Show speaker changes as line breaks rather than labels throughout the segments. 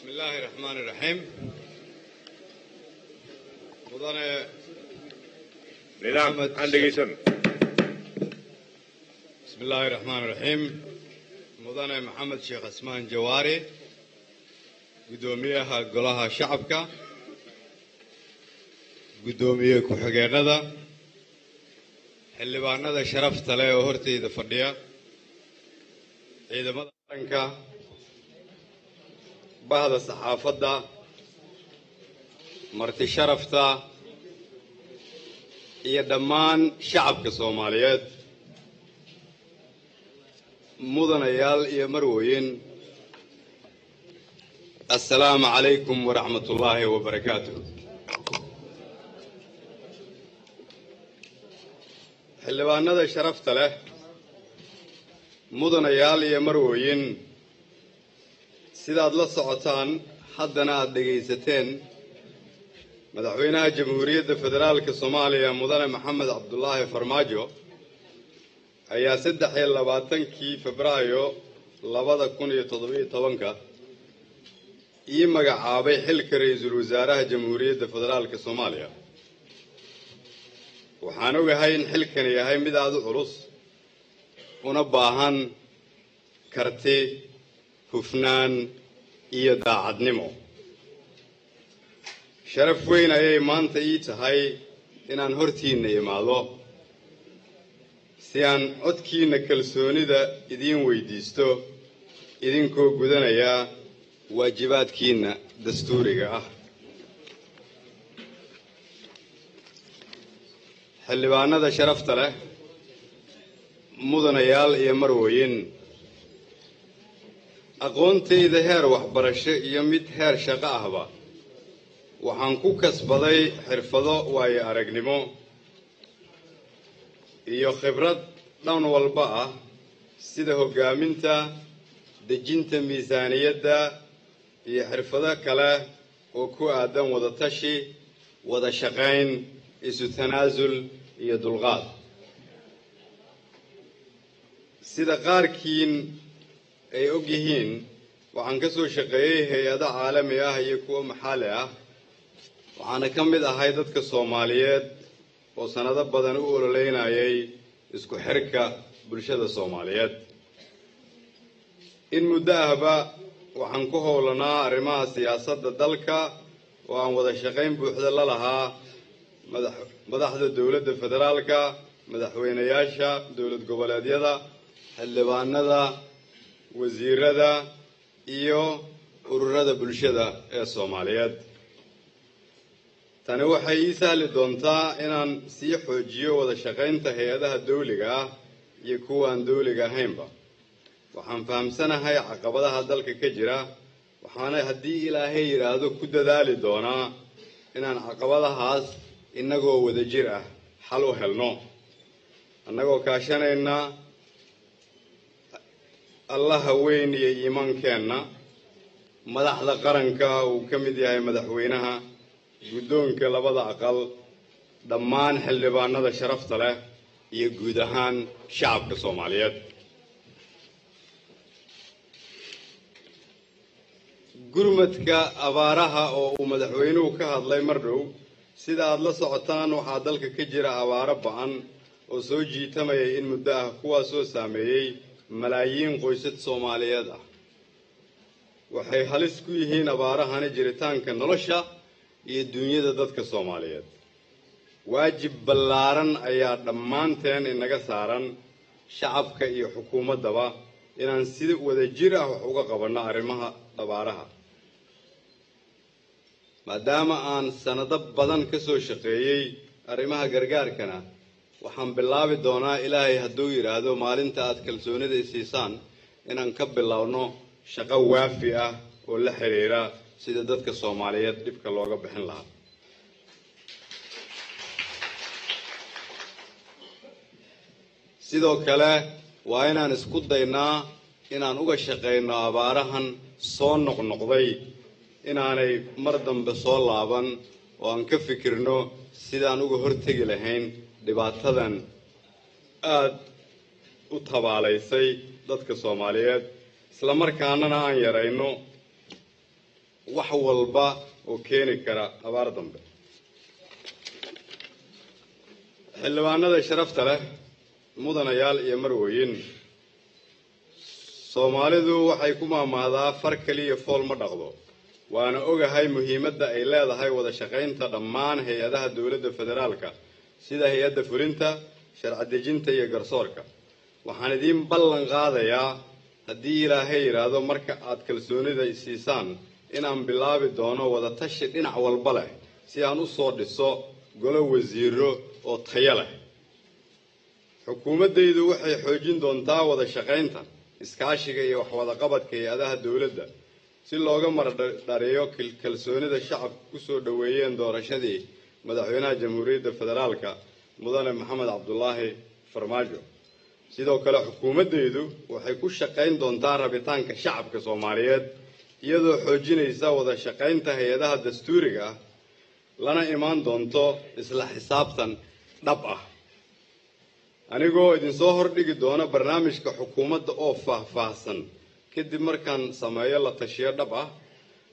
Bismi illaahi raxmaani raxiim. Mudane
Nidaam.
Maxamed
Aan dhegaysano.
Bismi illaahi raxmaani raxiim. Mudane Maxamed Sheekh Cismaan Jawaari, guddoomiyaha Golaha Shacabka, guddoomiye ku-xigeennada, xildhibaanada sharafta leh oo horteyda fadhiya, ciidamada qaranka, bahda saxaafadda, marti sharafta iyo dhammaan shacabka Soomaaliyeed, mudanayaal iyo marwooyin, assalaamu calaykum waraxmat ullaahi wabarakaatuh. Xildhibaanada sharafta leh, mudanayaal iyo marwooyin, sidaad la socotaan haddana aada dhegaysateen, Madaxweynaha Jamhuuriyadda Federaalka Soomaaliya, Mudane Maxamed Cabdulaahi Farmaajo, ayaa 23-kii Febraayo 2017-ka ii magacaabay xilka ra-iisul wasaaraha Jamhuuriyadda Federaalka Soomaaliya. Waxaan ogahay in xilkani yahay mid aada u culus una baahan karti, hufnaan iyo daacadnimo. Sharaf weyn ayay maanta ii tahay inaan hortiinna imaado si aan codkiinna kalsoonida idiin weydiisto, idinkoo gudanaya waajibaadkiinna dastuuriga ah. Xildhibaanada sharafta leh, mudanayaal iyo marwooyin, aqoontayda heer waxbarasho iyo mid heer shaqo ahba waxaan ku kasbaday xirfado waayo aragnimo iyo khibrad dhan walba ah, sida hoggaaminta, dejinta miisaaniyadda iyo xirfado kale oo ku aadan wadatashi, wada shaqayn, isu tanaasul iyo dulqaad. Sida qaarkiin ay og yihiin, waxaan ka soo shaqeeyey hay-ado caalami ah iyo kuwo maxalli ah, waxaana ka mid ahay dadka Soomaaliyeed oo sannado badan u ololeynayay isku xirka bulshada Soomaaliyeed. In muddo ahba waxaan ku howlanaa arrimaha siyaasadda dalka oo aan wada shaqayn buuxda la lahaa madaxda dowladda federaalka, madaxweynayaasha dowlad goboleedyada, xildhibaanada, wasiirada iyo ururada bulshada ee Soomaaliyeed. Tani waxay ii sahli doontaa inaan sii xoojiyo wada shaqaynta hay-adaha dawliga ah iyo kuwa aan dawliga ahaynba. Waxaan fahamsanahay caqabadaha dalka ka jira, waxaana haddii Ilaahay yidhaahdo ku dadaali doonaa inaan caqabadahaas innagoo wadajir ah xal u helno, annagoo kaashanayna Allaha weyn iyo iimaankeenna, madaxda qaranka uu ka mid yahay madaxweynaha, guddoonka labada aqal, dhammaan xildhibaanada sharafta leh iyo guud ahaan shacabka Soomaaliyeed. Gurmadka abaaraha oo uu madaxweynuhu ka hadlay mar dhow, sida aada la socotaan, waxaa dalka ka jira abaaro ba-an oo soo jiitamayay in muddo ah, kuwaasoo saameeyey malaayiin qoysad Soomaaliyeed ah. Waxay halis ku yihiin abaarahani jiritaanka nolosha iyo duunyada dadka Soomaaliyeed. Waajib ballaaran ayaa dhammaanteen inaga saaran, shacabka iyo xukuumaddaba, inaan si wadajir ah wax uga qabanno arrimaha abaaraha. Maadaama aan sannado badan ka soo shaqeeyey arrimaha gargaarkana, waxaan bilaabi doonaa, Ilaahay hadduu yidhaahdo, maalinta aad kalsoonida siisaan, inaan ka bilowno shaqo waafi ah oo la xiriira sida dadka Soomaaliyeed dhibka looga bixin lahaa. Sidoo kale waa inaan isku daynaa inaan uga shaqayno abaarahan soo noqnoqday inaanay mar dambe soo laaban, oo aan ka fikirno sidaan uga hortegi lahayn dhibaatadan aada u tabaalaysay dadka Soomaaliyeed, isla markaanana aan yarayno wax walba oo keeni kara abaar dambe. Xildhibaanada sharafta leh, mudanayaal iyo marwooyin, Soomaalidu waxay ku maahmaahdaa far kaliya fool ma dhaqdo. Waana ogahay muhiimadda ay leedahay wada shaqaynta dhammaan hay-adaha dowladda federaalka sida hay-adda fulinta, sharci dejinta iyo garsoorka. Waxaan idiin ballan qaadayaa haddii Ilaahay yidhaahdo marka aad kalsoonida siisaan inaan bilaabi doono wada tashi dhinac walba leh si aan u soo dhiso golo wasiiro oo tayo leh. Xukuumaddaydu waxay xoojin doontaa wada shaqaynta, iskaashiga iyo waxwadaqabadka hay-adaha dowladda si looga mardhariyo kalsoonida shacabka ku soo dhoweeyeen doorashadii madaxweynaha Jamhuuriyadda Federaalka Mudane Maxamed Cabdulaahi Farmaajo. Sidoo kale xukuumaddaydu waxay ku shaqayn doontaa rabitaanka shacabka Soomaaliyeed iyadoo xoojinaysa wada shaqaynta hay-adaha dastuuriga ah lana imaan doonto isla xisaabtan dhab ah. Anigoo idinsoo hordhigi doona barnaamijka xukuumadda oo faahfaahsan kadib markaan sameeyo la tashiyo dhab ah,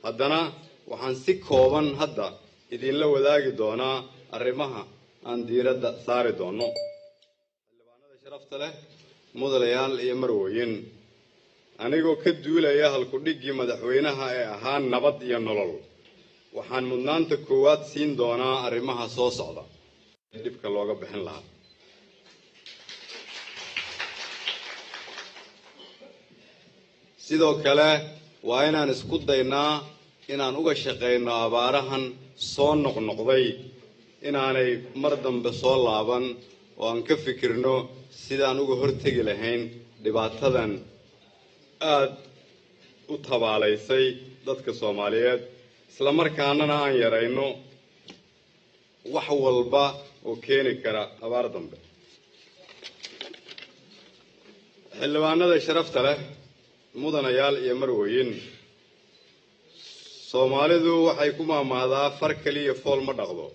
haddana waxaan si kooban hadda idinla wadaagi doonaa arrimaha aan diiradda saari doono. Xildhibaanada sharafta leh, mudanayaal iyo marwooyin, anigoo ka duulaya halku-dhiggii madaxweynaha ee ahaa nabad iyo nolol, waxaan mudnaanta koowaad siin doonaa arrimaha soo socda dhibka looga bixin lahaa. Sidoo kale waa inaan isku daynaa inaan uga shaqayno abaarahan soo noqnoqday inaanay mar dambe soo laaban oo aan ka fikirno sidaan uga hortegi lahayn dhibaatadan aad u tabaalaysay dadka Soomaaliyeed, isla markaanana aan yarayno wax walba oo keeni kara abaar dambe. Xildhibaanada sharafta leh, mudanayaal iyo marwooyin, Soomaalidu waxay ku maahmaahdaa far kaliya fool ma dhaqdo.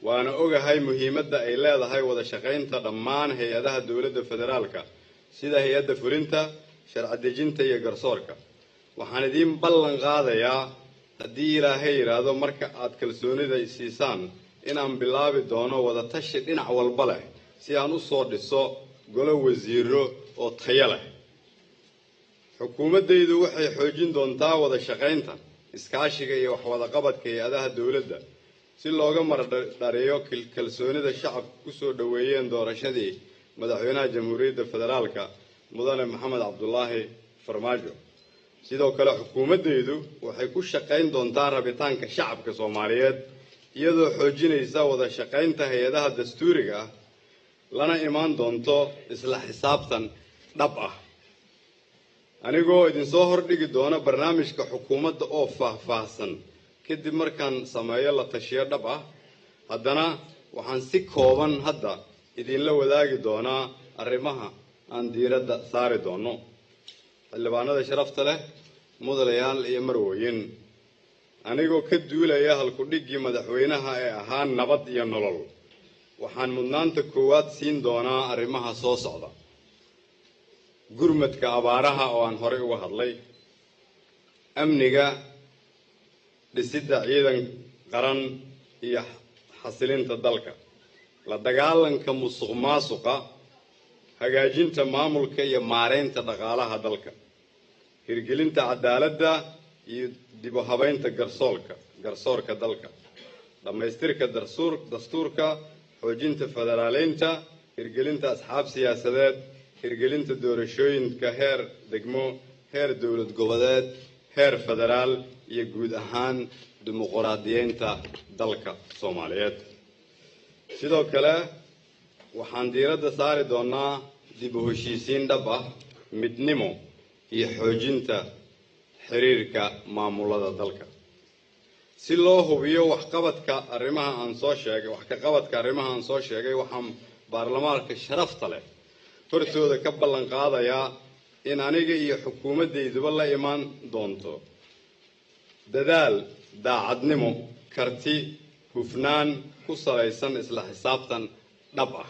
Waana ogahay muhiimadda ay leedahay wada shaqaynta dhammaan hay-adaha dowladda federaalka sida hay-adda fulinta, sharci dejinta iyo garsoorka. Waxaan idiin ballan qaadayaa haddii Ilaahay yidhaahdo marka aad kalsoonida siisaan inaan bilaabi doono wada tashi dhinac walba leh si aan u soo dhiso golo wasiiro oo tayo leh. Xukuumaddaydu waxay xoojin doontaa wada shaqaynta, iskaashiga iyo waxwadaqabadka hay-adaha dowladda si looga mardhariyo kalsoonida shacabka ku soo dhoweeyeen doorashadii madaxweynaha Jamhuuriyadda Federaalka Mudane Maxamed Cabdulaahi Farmaajo. Sidoo kale xukuumaddaydu waxay ku shaqayn doontaa rabitaanka shacabka Soomaaliyeed iyadoo xoojinaysa wada shaqaynta hay-adaha dastuuriga ah lana imaan doonto isla xisaabtan dhab ah. Anigoo idinsoo hordhigi doona barnaamijka xukuumadda oo faahfaahsan kadib markaan sameeyo la tashiyo dhab ah, haddana waxaan si kooban hadda idinla wadaagi doonaa arrimaha aan diiradda saari doono. Xildhibaanada sharafta leh, mudanayaal iyo marwooyin, anigoo ka duulaya halku-dhiggii madaxweynaha ee ahaa nabad iyo nolol, waxaan mudnaanta koowaad siin doonaa arrimaha soo socda: gurmadka abaaraha oo aan horey uga hadlay, amniga, dhisidda ciidan qaran iyo xasilinta dalka, la dagaalanka musuqmaasuqa, hagaajinta maamulka iyo maareynta dhaqaalaha dalka, hirgelinta cadaaladda iyo dib u habeynta garsoorka dalka, dhammaystirka dastuurka, xoojinta federaaleynta, hirgelinta asxaab siyaasadeed, hirgelinta doorashooyinka heer degmo, heer dowlad goboleed, heer federaal iyo guud ahaan dimuqraadiyeynta dalka Soomaaliyeed. Sidoo kale waxaan diiradda saari doonaa dib u heshiisiin dhab ah, midnimo iyo xoojinta xiriirka maamulada dalka. Si loo hubiyo waxqabadka arrimaha aan soo sheegay, wax ka qabadka arrimaha aan soo sheegay, waxaan baarlamaanka sharafta leh hortooda ka ballan qaadayaa in aniga iyo xukuumaddayduba la imaan doonto dadaal, daacadnimo, karti, hufnaan ku salaysan isla xisaabtan dhab ah.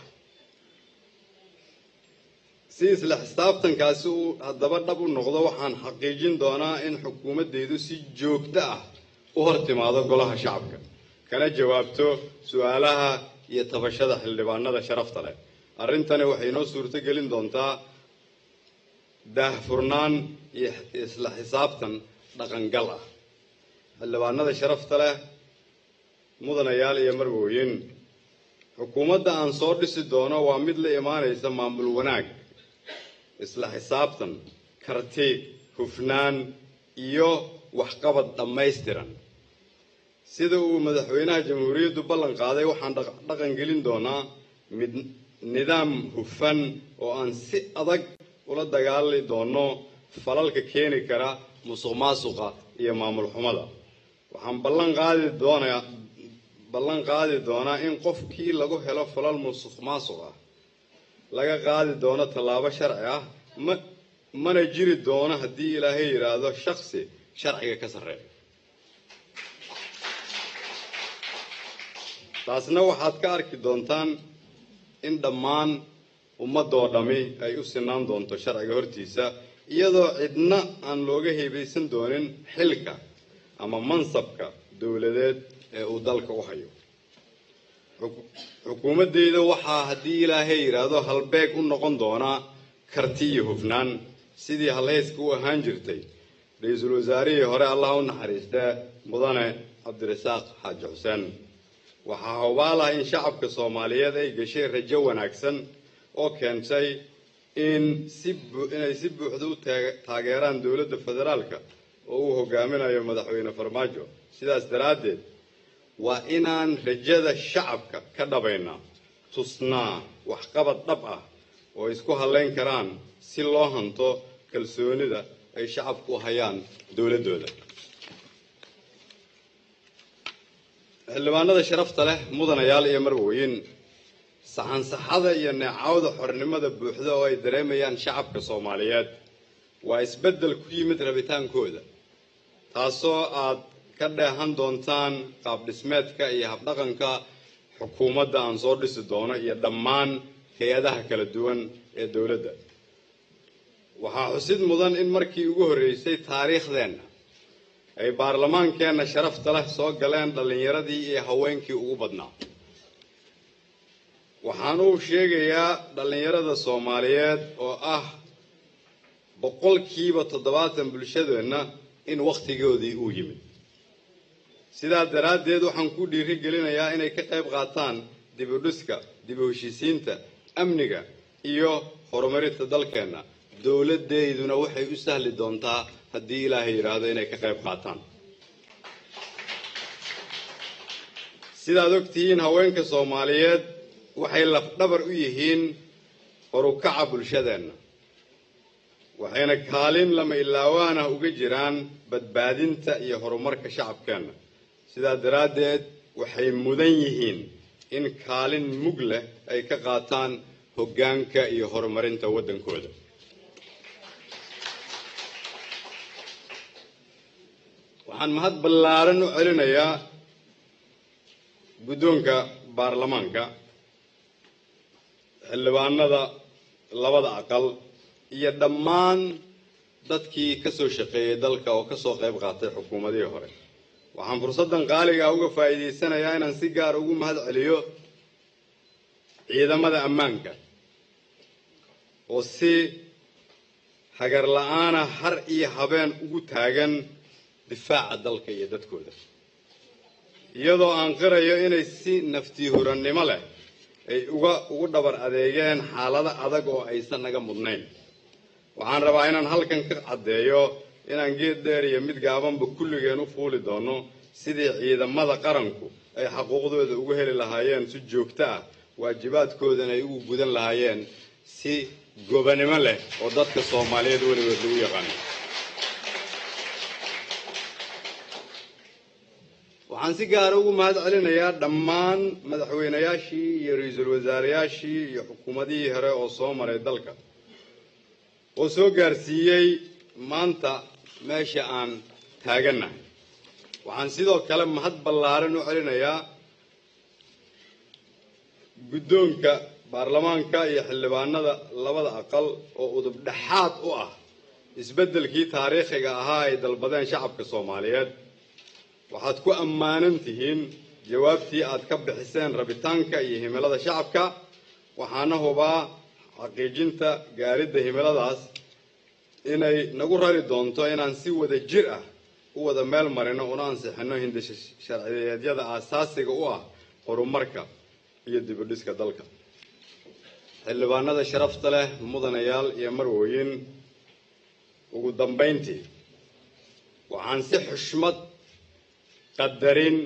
Si isla xisaabtankaasi uu haddaba dhab u noqdo, waxaan xaqiijin doonaa in xukuumaddaydu si joogto ah u hor timaado golaha shacabka kana jawaabto su'aalaha iyo tabashada xildhibaanada sharafta leh. Arrintani waxay noo suurto gelin doontaa daahfurnaan iyo isla xisaabtan dhaqangal ah. Xildhibaanada sharafta leh, mudanayaal iyo marwooyin, xukuumadda aan soo dhisi doono waa mid la imaanaysa maamul wanaag, isla xisaabtan, karti, hufnaan iyo waxqabad dhammaystiran. Sida uu madaxweynaha jamhuuriyaddu ballan qaaday, waxaan dhaqan gelin doonaa mid nidaam hufan oo aan si adag ula dagaali doono falalka keeni kara musuqmaasuqa iyo maamul xumada. Waxaan ballan qaadi doonaa in qofkii lagu helo falal musuqmaasuq ah laga qaadi doono tallaabo sharci ah, ma mana jiri doono, haddii Ilaahay yidhaahdo, shakhsi sharciga ka sarreeya. Taasna waxaad ka arki doontaan in dhammaan ummadoo dhammi ay u sinaan doonto sharciga hortiisa, iyadoo cidna aan looga heebaysan doonin xilka ama mansabka dowladeed ee uu dalka u hayo. Xukuumaddeyda waxaa, haddii Ilaahay yidhaahdo, halbeeg u noqon doonaa karti iyo hufnaan, sidii halhayska u ahaan jirtay ra-iisul wasaarihii hore, Allah u naxariistee, mudane Cabdirasaaq Xaaji Xuseen. Waxaa hubaal ah in shacabka Soomaaliyeed ay gashay rajo wanaagsan oo keentay in si inay si buuxda u taageeraan dowladda federaalka oo uu hogaaminayo madaxweyne Farmaajo. Sidaas daraaddeed, waa inaan rajada shacabka ka dhabaynaa, tusnaa waxqabad dhab ah oo isku hallayn karaan, si loo hanto kalsoonida ay shacabku u hayaan dowladdooda. Xildhibaanada sharafta leh, mudanayaal iyo marwooyin, saxansaxada iyo neecawda xornimada buuxda oo ay dareemayaan shacabka Soomaaliyeed waa isbeddel ku yimid rabitaankooda, taasoo aad ka dheehan doontaan qaab dhismeedka iyo habdhaqanka xukuumadda aan soo dhisi doono iyo dhammaan hay-adaha kala duwan ee dowladda. Waxaa xusid mudan in markii ugu horreysay taariikhdeenna ay baarlamaankeenna sharafta leh soo galeen dhallinyaradii iyo haweenkii ugu badnaa. Waxaan u sheegayaa dhallinyarada Soomaaliyeed oo ah 70% bulshadeenna in wakhtigoodii uu yimid. Sidaa daraaddeed, waxaan ku dhiiri gelinayaa inay ka qayb qaataan dib u dhiska, dib u heshiisiinta, amniga iyo horumarinta dalkeenna. Dowladdeyduna waxay u sahli doontaa, haddii Ilaahay yidhaahdo, inay ka qayb qaataan. Sidaad ogtihiin, haweenka Soomaaliyeed waxay lafdhabar u yihiin horukaca bulshadeenna, waxayna kaalin lama ilaawaan ah uga jiraan badbaadinta iyo horumarka shacabkeenna. Sidaa daraaddeed, waxay mudan yihiin in kaalin mug leh ay ka qaataan hoggaanka iyo horumarinta waddankooda. Waxaan mahad ballaaran u celinayaa guddoonka baarlamaanka, xildhibaanada labada aqal iyo dhammaan dadkii ka soo shaqeeyey dalka oo ka soo qayb qaatay xukuumadihii hore. Waxaan fursaddan qaaliga ah uga faa'iidaysanayaa inaan si gaar ugu mahad celiyo ciidamada ammaanka oo si hagar la'aana har iyo habeen ugu taagan difaaca dalka iyo dadkooda, iyadoo aan qirayo inay si naftiihurannimo leh ay ugu dhabar adeegeen xaalado adag oo aysan naga mudnayn. Waxaan rabaa inaan halkan ka caddeeyo inaan geed dheer iyo mid gaabanba kulligeen u fuuli doono sidii ciidamada qaranku ay xaquuqdooda ugu heli lahaayeen si joogto ah, waajibaadkoodana ay ugu gudan lahaayeen si gobanimo leh oo dadka Soomaaliyeed weligood lagu yaqaano. Waxaan si gaara ugu mahad celinayaa dhammaan madaxweynayaashii iyo ra-iisul wasaareyaashii iyo xukuumadihii hore oo soo maray dalka oo soo gaarsiiyey maanta meesha aan taagannahay. Waxaan sidoo kale mahad ballaaran u celinayaa guddoonka baarlamaanka iyo xildhibaanada labada aqal oo udub dhexaad u ah isbeddelkii taariikhiga ahaa ay dalbadeen shacabka Soomaaliyeed. Waxaad ku ammaanan tihiin jawaabtii aad ka bixiseen rabitaanka iyo himilada shacabka, waxaana hubaa xaqiijinta gaaridda himiladaas inay nagu rari doonto inaan si wada jir ah u wada meel marino una ansixino hindisha sharciyeedyada aasaasiga u ah horumarka iyo dib u dhiska dalka. Xildhibaanada sharafta leh, mudanayaal iyo marwooyin, ugu dambayntii waxaan si xushmad, qadarin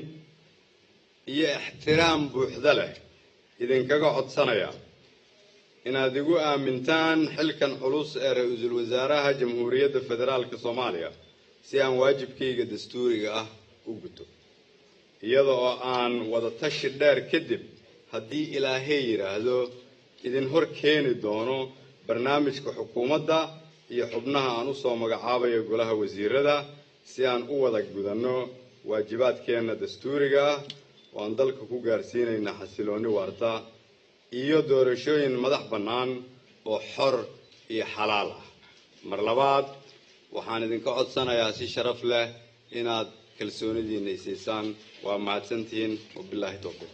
iyo ixtiraam buuxda leh idinkaga codsanayaa inaad igu aamintaan xilkan culus ee ra-iisul wasaaraha Jamhuuriyadda Federaalka Soomaaliya si aan waajibkayga dastuuriga ah u guto, iyada oo aan wada tashi dheer kadib, haddii Ilaahay yidhaahdo, idin hor keeni doono barnaamijka xukuumadda iyo xubnaha aan usoo magacaabayo golaha wasiirada si aan u wada gudanno waajibaadkeenna dastuuriga ah oo aan dalka ku gaarsiinayna xasiloonni waarta iyo doorashooyin madax bannaan oo xor iyo xalaal ah. Mar labaad waxaan idinka codsanayaa si sharaf leh inaad kalsoonidiinna isiisaan. Waa mahadsantihiin. Wabilaahi towfiiq.